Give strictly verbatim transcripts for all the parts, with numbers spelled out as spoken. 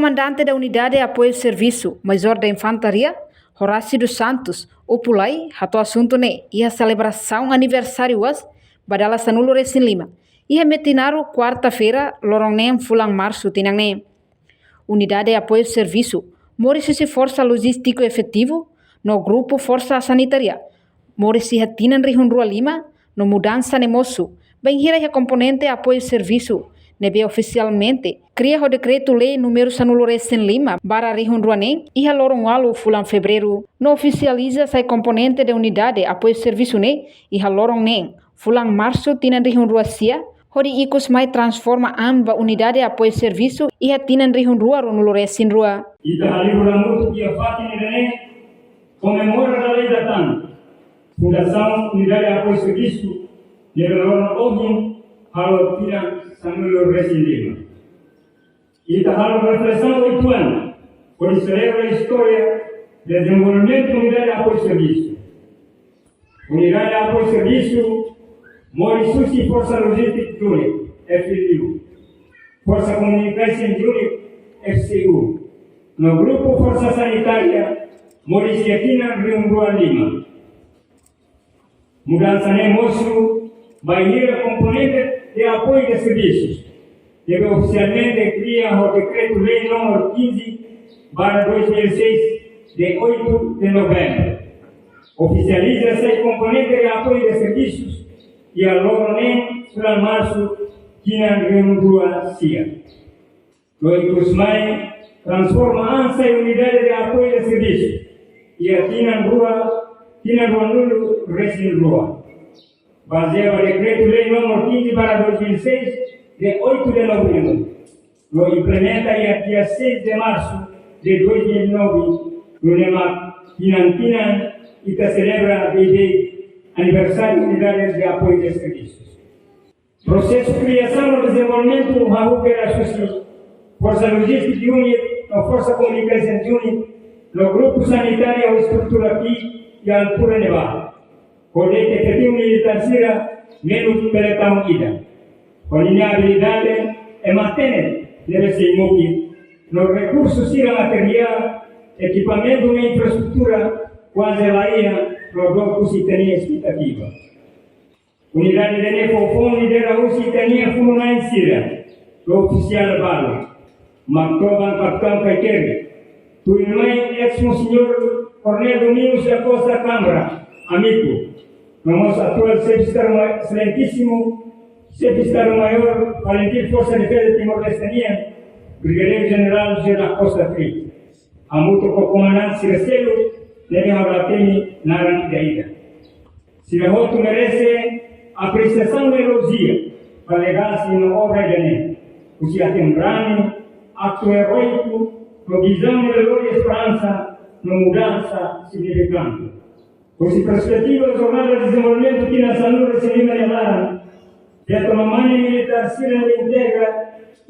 Komandante da Unidade Apoiu Servisu, Major da Infantaria, Horácio dos Santos, Opulai, hato'o asuntu ne'e iha selebrasaun aniversáriu uas ba dala sanulu-resin-lima, iha Metinaro, kuarta-feira, loron neen fulan Marsu tinan ne'e. Unidade Apoiu Servisu moris husi forsa lojístiku efetivu no grupu forsa sanitária moris iha tinan rihun rua lima, no mudansa ne'e mosu bainhira iha komponente apoiu servisu ne'ebé ofisialmente kria ho Dekretu-Lei númeru sanulu-resin-lima barra rihun rua neen iha loron ualu fulan Fevereiru, no ofisializa sai komponente da Unidade Apoiu Servisu ne'e iha loron neen fulan Marsu tinan rihun rua sia, hodi ikus mai transforma an ba Unidade Apoiu Servisu iha tinan rihun rua ruanulu-resin-rua. Ita halibur hamutuk iha fatin ida-ne'e, komemora dala ida tan fundasaun Unidade Apoiu Servisu, ne'ebé loron ohin halo tinan sanulu-resin-lima. Ita halo reflesaun oituan, hodi selebra istória dezenvolvimentu Unidade Apoiu Servisu. Unidade Apoiu Servisu moris husi Forsa Logistic Unit, F L U, Forsa Communication Unit, F C U, no grupu forsa sanitária moris iha tinan rihun rua lima. Mudansa ne'e mosu bainhira komponente de apoiu de servisus, ne'ebé ofisialmente kria ho Dekretu-Lei númeru quinze barra dois mil e seis, de oito de novembro, ofisializa sai komponente de apoiu de servisus iha loron neen fulan Marsu tinan rihun rua sia. No ikus mai transforma an sai Unidade de Apoiu de Servisu iha tinan rua, tinan ruanulu-resin-rua, bazeia ba Dekretu-Lei númeru quinze barra dois mil e seis, de oito de novembro, no implementa iha dia seis de Marsu de dois mil e nove, nune'e mak tinan-tinan ita selebra beibeik aniversáriu Unidade de Apoiu de Servisus. Prosesu kriasaun no dezenvolvimentu hahú kedas husi Forsa Logistic Unit no Forsa Communication Unit no grupu sanitária ho estrutura ki'ik iha altura ne'ebá, ho de'it efetivu militár sira menus peletaun ida. Ho ninia abilidade ema hatene ne'ebé sei mukit, no rekursu sira materiál, ekipamentu no infraestrutura kuaze la iha, no dook husi ita-nia espetativa. Unidade ida-ne'e foufoun lidera husi ita-nia funu-na'in sira, no ofisiál balu, mak to'o ba Kapitaun Kaikeri, tuirmai eis-Monseñór Coronel Domingos da Costa Cãibra, amigu, no mós atuál Xefe Estadu Ma-, Exelentísimu Xefe Estadu Maiór Falintil Forsa Defeza Timor-Leste nian, Brigadeiru Jenerál José da Costa Triste. Hamutuk ho komandante sira seluk ne'ebé ha'u la temi naran ida-ida. Sira hotu merese apresiasaun no elojia ba legasi no obra ida-ne'e, husi aten-brani, aktu eróiku, no vizaun ne'ebé lori esperansa no mudansa signifikante. Husi perspetiva jornada dezenvolvimentu tinan sanulu-resin-lima nia laran, feto no mane militár sira ne'ebé integra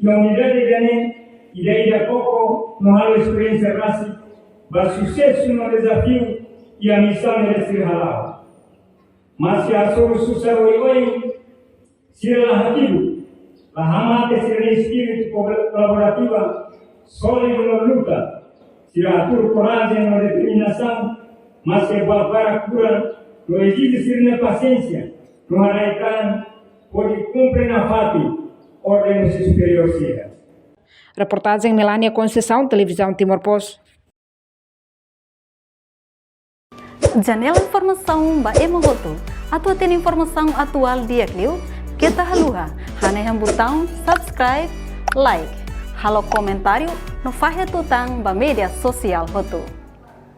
iha unidade ida-ne'e, ida-idak koko no halo esperiénsia rasik ba susesu no dezafiu iha misaun ne'ebé sira hala'o. Maski hasoru susar oioin, sira la hatidu, la hamate sira-nia espíritu ko-, kolaborativa, sólidu no luta. Sira hatuur korajen no determinasaun, maski buat barak kuran, no ezije sira-nia pasiénsia, no haraik an, hodi kumpre nafatin orden husi superiór sira. Reportajen Melania Conceição, Televizaun Timor Post. Janela informasaun ba ema hotu. Atu hatene informasaun atuál di'ak liu, keta haluha hanehan butaun subscribe, like, halo komentáriu, no fahe tutan ba média sosiál hotu.